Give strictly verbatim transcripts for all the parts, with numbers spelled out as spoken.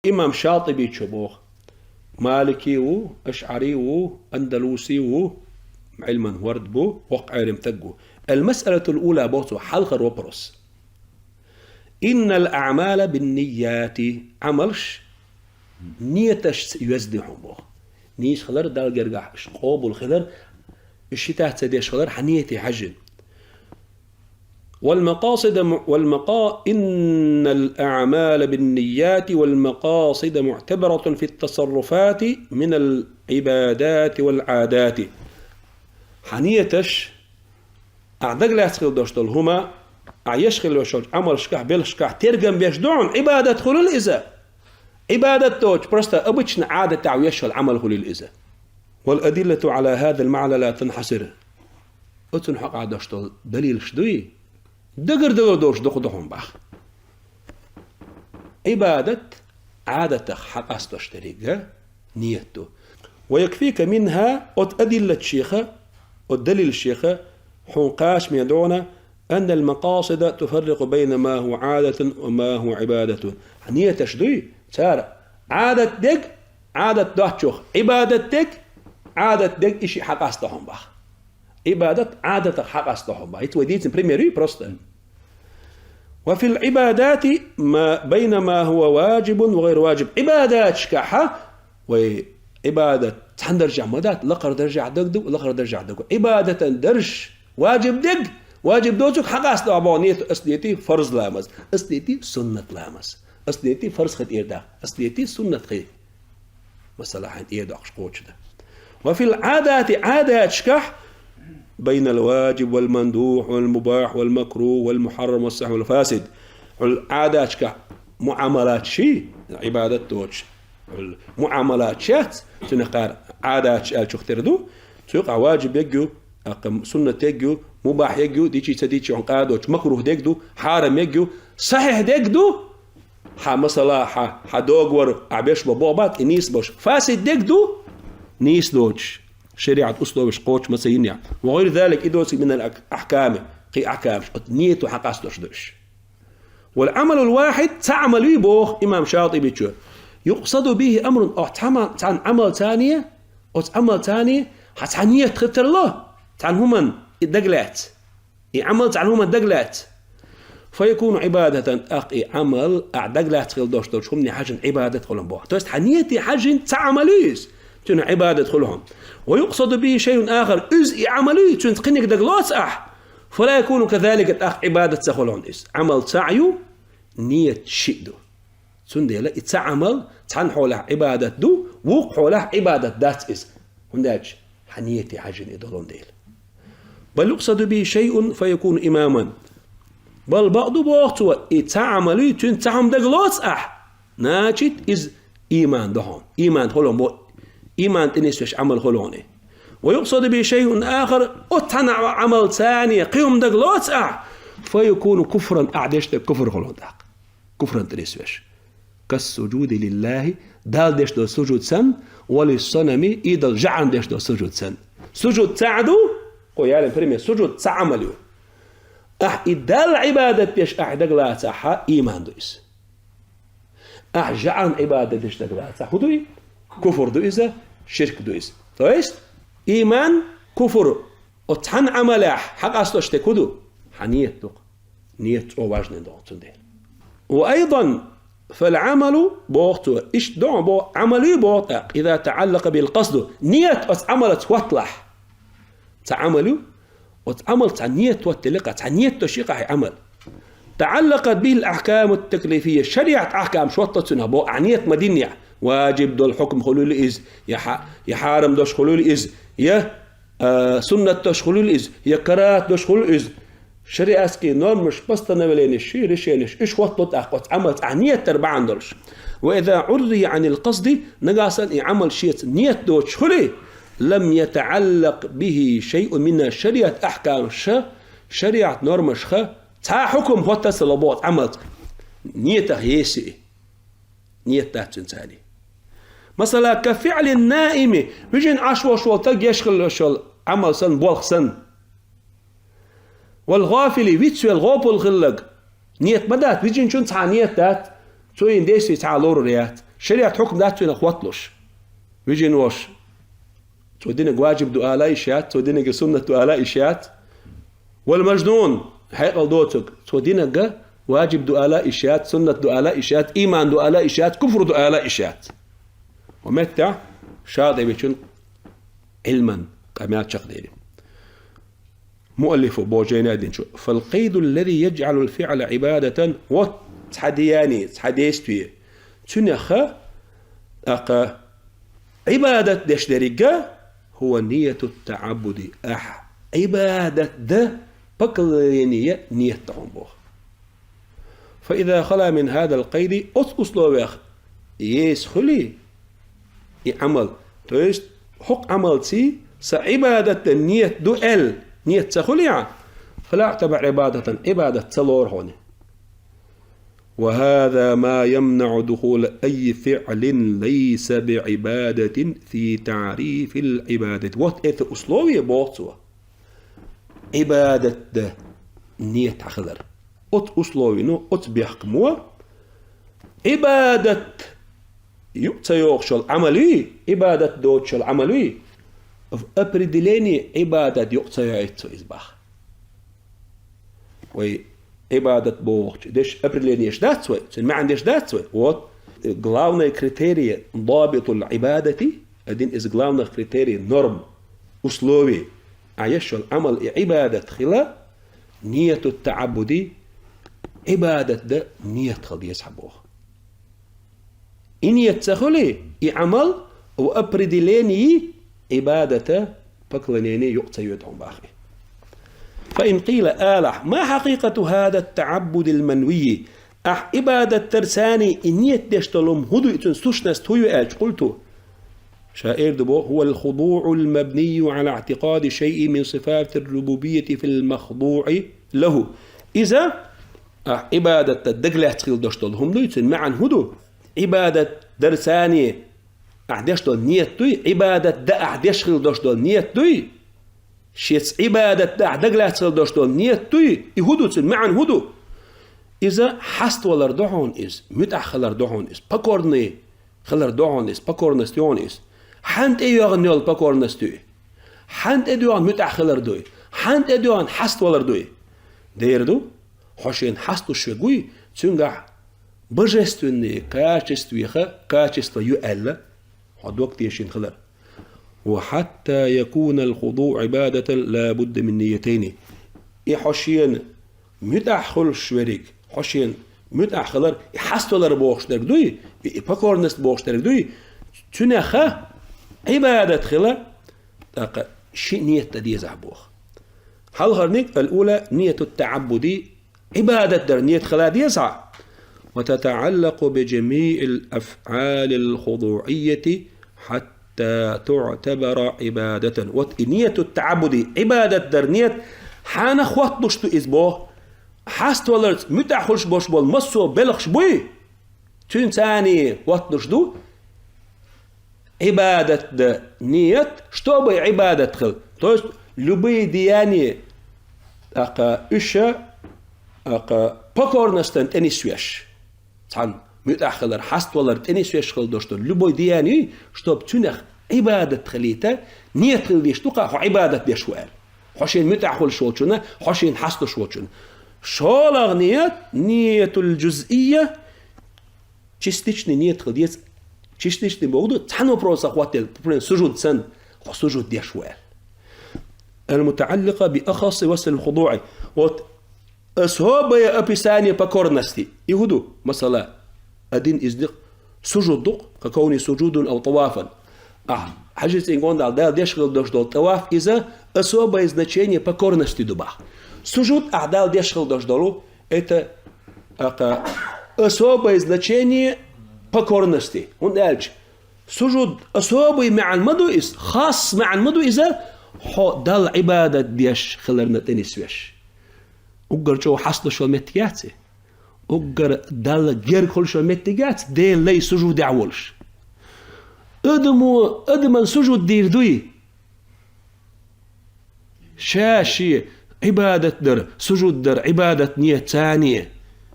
имам ШатӀибичо боху. Малики ву, ашӀари ву, андалуси ву, Ӏилман хӀорд бу, воккха Ӏелим стаг ву. Ал-масъалатул ула боху цо, хьалхара вопрос. Иннал аъмала биннияти, Ӏамалш нияташца йоьзна ю хьуна боху. Нийса хилар Далла гергахь, уьш къобал хилар, уьш шитаца деш хилар хьан нияте хьаьжжина. والمقاصد م-، والمقا-، إن الأعمال بالنيات والمقاصد معتبرة في التصرفات من العبادات والعادات. Хьан нияташ, ахь дагалаьцна хила долуш долу хӀума, ахь еш хила йолчу Ӏамалшкахь, белхашкахь тергам беш ду хьуна, Ӏибадат хуьлийла иза. Ӏибадат доцуш, просто обычно Ӏадатехь еш йолу Ӏамал хуьлийла иза. والأدلة على هذا المعنى لا تنحصر. Оцунна хьокъехь долуш долу далилаш дуй, дагардалур долуш дукха ду хьуна боху. Ӏибадат Ӏадатах хьакъасталуш дерг ният ду. ويكفيك منها, оцу адиллатех, оцу далилех хьуна кхачаме ду хьуна, أن المقاصد تفرق بين ما هو عادة وما هو عبادة. Хьан нияташ дуй, цара Ӏадат дерг, Ӏадат доцчух, Ӏибадат дерг, Ӏадат дерг, и шиъ хьакъастадо хьуна боху. Ӏибадат Ӏадатах хьакъастадо хьуна боху. ХӀинца вай дийцина пример ю просто. وفي العبادات ما بين ما هو واجب وغير واجب. Ӏибадаташкахь вай Ӏибадат цхьана даржехь ма дац, лакхара даржехь дерг ду, лакхара даржехь дерг ду. Ӏибадатан дарж, важиб дерг, важиб доцург хьакъастадо боху ният, ас дети фарз ламаз, ас дети суннат ламаз, ас дети фарз хи тӀера даккха, ас дети суннат хи. Масала, хьайн тӀера доккхуш кхочу дан. وفي العادات, Ӏадаташкахь, بين الواجب والمندوب والمباح والمكروه والمحرم والصحيح والفاسد. Хьуьлла Ӏадаташкахь муӀамалат ши, Ӏибадат доцуш. Хьуьлла муӀамалат шац, цуьнан кхара Ӏадаташ аьллачух тера ду, цуьнан юкъахь важиб ерг ю, аккха суннат ерг ю, мубахь ерг ю, дичи ца дичи хьуна къа доцуш, макрух дерг ду, хьарам ерг ю, сахьихь дерг ду, хьан масала, хьан, хьан договор, ахь беш бо боху бат, и нийса бош. Фасид дерг ду, нийса доцуш. ШариӀат условиш кхочуш ма ца йинехь. وغير ذلك, и доцург, من الأحكام, кхин ахкамаш, оцу нету хьакъасталуш ду уьш. والعمل الواحد, цхьа Ӏамал ю боху имам ШатӀибичо. يقصد به أمر, оцу цхьа ма-, цхьана Ӏамалца, оцу Ӏамалца хьан цхьа ният хир тарло, цхьана хӀуманна и дагалаьцна. И Ӏамал цхьана хӀуманна дагалаьцна. فيكون عبادة, тӀаккха и Ӏамал ахь дагалаьцна хила долуш долчу хӀумане хьаьжжина Ӏибадат хуьлу боху. То есть хьан нете хьаьжжина цхьа Ӏамал ю иза, цуьнан Ӏибадат хуьлу хьуна. ويقصد به شيء آخر, иза и Ӏамал ю, цуьнца кхиниг дагалоцу ахь. فلا يكون كذلك, тӀаккха Ӏибадат ца хуьлу хьуна иза. Ӏамал цхьаъ ю, ният шиъ ду. Цундела и цхьа Ӏамал цхьана хьолехь Ӏибадат ду, вукху хьолехь Ӏибадат дац иза. ХӀунда аьлча хьан нете хьаьжжина и долун дела. بل يقصد به شيء فيكون إماما. Бал бакъ ду боху цо, и цхьа Ӏамал ю, цуьнца цхьа хӀума дагалоцу ахь, значит, иза иман ду хьуна. Иман хуьлу бо-, иман тӀе нисвеш Ӏамал хуьлу хьуна. ويقصد به شيء آخر, оцу цхьана Ӏамалца кхин хӀума дагалоцу ахь, فيكون كفرا, ахь деш дерг куфр хуьлу хьуна тӀаккха. Куфран тӀе нисвеш. كالسجود لله, Далла деш долу сужуд санна, وللصنم, идолан жаӀарна деш долу сужуд санна. Сужуд цхьаъ ду, кхо ялин пример, сужуд цхьа Ӏамал ю. Ахь и Далла Ӏибадат деш ахь дагалацахь, иман ду иза. Ахь жаӀарна Ӏибадат деш дагалацахь, хӀун ду и? Куфр ду иза, ширк ду иза. То есть, иман, куфр, оцу цхьана Ӏамалехь хьакъасталуш дерг хӀун ду? Хьан ният ду-кх. Ният цӀо важный догӀу цундела. وأيضا فالعمل, боху цо, иштта догӀу боху, Ӏамал ю боху тӀаккха, إذا تعلق به القصد, ният оцу Ӏамалца хӀотталахь. Цхьа Ӏамал ю, оцу Ӏамалца цхьа ният хӀоттаелла, цхьа ният долуш ю-кх и Ӏамал. تعلقت به الأحكام التكليفية, шариӀат ахкамаш хӀоттало цунах боху, ахь ният ма динехь, важиб долу хьукм хуьлийла иза, я хьа-, я хьарам долуш хуьлийла иза, я а, суннат долуш хуьлийла иза, я карахӀат долуш хуьлийла иза. ШариӀатский нормаш, постановленеш, решенеш, уьш хӀоттало тӀаккха оцу Ӏамалца ахь ният дар бахьана долуш. وإذا عري عن القصد, нагахь санна и Ӏамал шеца ният доцуш хуьлий, لم يتعلق به شيء من الشريعة أحكام, ша-, шариӀат нормашха цхьа хьукм хӀоттаца ло боху Ӏамалца. Ниятах еси и. Ният дац цуьнан царий. Масала, كفعل النائم, вижина Ӏаш волуш волу стаг еш хилла йолуш йолу Ӏамал санна, болх санна. والغافل, вицвелла гӀопал хилларг. Ният ма дац, вижинчун цхьа ният дац, цо йина действие цхьа лорур яц. Шариат хьукм дац цунах хӀотталуш. Вижин вош. Цо динаг ваджиб ду ала йиш яц, цо динага суннат ду ала йиш яц. Вал мажнун, хьекъал доцаг, цо динага ваджиб ду ала йиш яц, суннат ду ала йиш яц, иман ду ала йиш яц, куфр ду ала йиш яц. Ва меттехь ШатӀибичун Ӏилман къамел чекхдели. Муаллифо божена динчу. فالقيد الذي يجعل الفعل عبادة, вот цхьа деяние, цхьа действие. Цуьнеха, аха, Ӏибадат деш деррига, هو نية التعبد, ахь Ӏибадат да, поклонение ниет тахьун боху. فإذا خلا من هذا القيد, оцу условиях еса хуьлий и Ӏамал, то есть хӀокху Ӏамалций сан Ӏибадат дан ниет ду аьлла, ниет ца хуьлий, فلا يعتبر عبادة, Ӏибадат ца лору хьуна. وهذا ما يمنع دخول أي فعل ليس بعبادة في تعريف العبادة. Вот это условие, боху цо, Ӏибадат дан ниет хилар. Оцу условино, оцу бехкамо, Ӏибадат юкъа ца йогӀуш йолу Ӏамал юй, Ӏибадат доцуш йолу Ӏамал юй, в определении Ӏибадат юкъа ца йойту цо иза баха. Вай Ӏибадат бохучу деш определение еш дац вай, цуьнан маьӀна деш дац вай. Вот, главный критерий, ضابط العبادة, один из главных критерий, норм, условий, ахь еш йолу Ӏамал и Ӏибадат хила, نية التعبد, Ӏибадат дан ниет хила деза хьан боху. И ниет ца хуьлий, и Ӏамал в определении Ӏибадата, поклонение юкъа ца йойту хьуна баха. فإن قيل, алахь, ما حقيقة هذا التعبد المنوي, ахь Ӏибадат дарца и ниет деш долу хӀума хӀун ду, и цуьнан сущность хӀун ю аьлча, قلت, ша эр ду боху, هو الخضوع المبني على اعتقاد شيء من صفات الربوبية في المخضوع له. Иза, ахь Ӏибадат дан дагалаьцна хила долуш долу хӀума дуй, цуьнан маьӀна хӀун ду? Ӏибадат дарца ахь деш долу ниет дуй, Ӏибадат дан ахь деш хила долуш долу ниет дуй? Шеца Ӏибадат дан ахь дагалаьцна хила долуш долу ниет дуй? И хӀун ду, цуьнан маьӀна хӀун ду? Иза хьаставалар ду хьуна иза, муьтӀахь хилар ду хьуна иза, покорный хилар ду хьуна иза, покорность ю хьуна иза. Хьанна тӀейоьгӀна йолу покорность юй? Хьанна тӀедоьгӀна муьтӀахь хилар дуй? Хьанна тӀедоьгӀна хьаставалар дуй? Дера ду, хьо шена хьасталуш верг вуй, цуьнгахь божественные качествеха качество ю аьлла, хьо дог тешийна хилар. وحتى يكون الخضوع عبادة لا بد من نيتين. И хьо шена муьтӀахь хуьлуш верг, хьо шена муьтӀахь хилар, и хьаставалар бохуш дерг дуй, и, и покорность бохуш дерг дуй, цуьнеха Ӏибадат хила, тӀаккха ши ниет дан дезахь боху. Хьалхарниг, الأولى نية التعبد, Ӏибадат дар ниет хила деза хьан, وتتعلق بجميع الأفعال الخضوعية حتى تعتبر عبادة. Вот и نية التعبد, Ӏибадат дар ниет, хьанах хӀотталуш ду иза боху? Хьаставаларца муьтӀахь хуьлуш болуш болу массо а белхаш буй? Цуьнца хӀотталуш ду Ӏибадат дан ниет, чтобы Ӏибадат хила. То есть, любые деяния, тӀаккха уьш, тӀаккха покорностан тӀе нисвеш. Цхьана муьтӀахь хилар, хьаставалар тӀе нисвеш хила долуш долу любой деяние, чтобы цуьнах Ӏибадат хилийта, ниет хила дезаш ду-кх хьо Ӏибадат деш ву аьлла. Хьо шена муьтӀахь хуьлуш волчунна, хьо шена хьасталуш волчунна. ШолгӀа ниет, ниятул джузъия, частичный ниет хила деза. Частичный боху ду, цхьана вопросах хӀоттаелла, например, сужуд санна, хьо сужуд деш ву аьлла. المتعلقة بأخص وصف الخضوع. Вот особое описание покорности. И хӀун ду, масала, один из них сужуд ду-кх, ككونه سجودا أو طوافا. Ахь хьаьжцӀийн гондал Дала деш хила долуш долу тӀаваф, иза особое значение покорности ду боху. Сужуд ахь Дала деш хила долуш долу, это, аха, особое значение покорности. ХӀунда аьлча сужуд особый маьӀна ма ду иза, хас маьӀна ма ду иза, хьо Далла Ӏибадат деш хиларна тӀе нисвеш. Уггар чӀогӀа хьасталуш йолу меттиг яц и. Уггар Далла герга хуьлуш йолу меттиг яц, Делан лай сужудехь волуш. Адамо адаман сужуд дийр дуй? Ша шен Ӏибадат дар, сужуд дар, Ӏибадат ниет царна,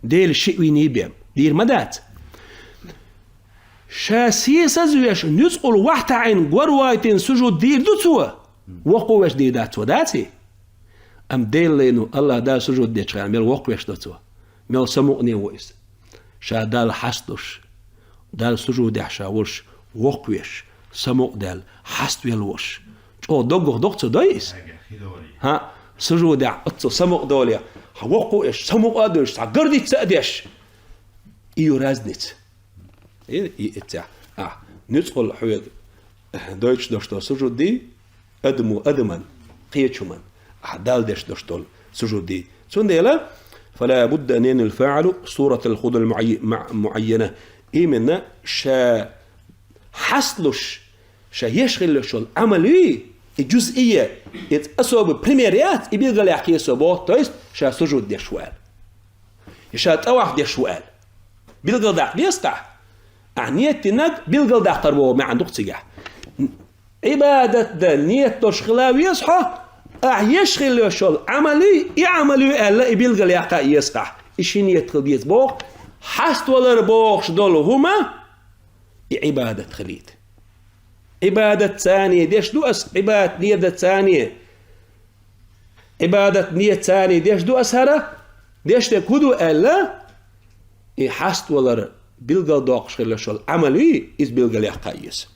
Дела шиъ вийний бен. Дийр ма дац. Ша сесазвеш, нуьцкъала вахьтаӀийна горвайтина сужуд дийр ду цо? Воккхавеш дийр дац цо, даций? Амма Делан лайно Аллахь Далла сужуд дечу хенахь мел воккхавеш до цо? Мел самукъане ву иза? Ша Далла хьасталуш, Далла сужудехь ша волуш, воккхавеш, самукъадаьлла, хьаставелла волуш. ЧӀогӀа доггах доккху ца дой иза? ХӀа, сужудехь оццул самукъадоле, хьан воккхавеш, самукъа а девлаш, цхьа гардица а деш. И ю разница. И, и, и цехь. Ахь нуьцкъала хьоьга дойтуш долуш долу сужуд дий, адамо адаман, кхечу хӀуман, ахь Далла деш долуш долу сужуд дий. Цундела, فلا بد أن ينوي الفاعل صورة الخضوع المعي-، مع-، معينة. Именно ша хьасталуш, ша еш хилла йолу Ӏамал юй, и жузъия, и особый пример яц, и билгалъяккха еза боху, то есть ша сужуд деш ву аьлла. И ша тӀаваф деш ву аьлла. Билгалдаккха деза ахь. Ахь ниет динарг билгалдаккхар боху маьӀна ду-кх цигахь. Ӏибадат дан ниет долуш хила веза хьо, ахь еш хилла йолу Ӏамал юй, и Ӏамал юй аьлла, и билгалъяккха еза ахь. И ши ниет хила деза боху, хьаставалар бохуш долу хӀума, и Ӏибадат хилийта. Ӏибадат царний деш ду ас, Ӏибадат ниет царний. Ӏибадат ниет царний деш ду ас хӀара, деш дерг хӀун ду аьлла, и хьаставалар билгалдоккхуш хилла йолу Ӏамал юй, иза билгалъяккха еза.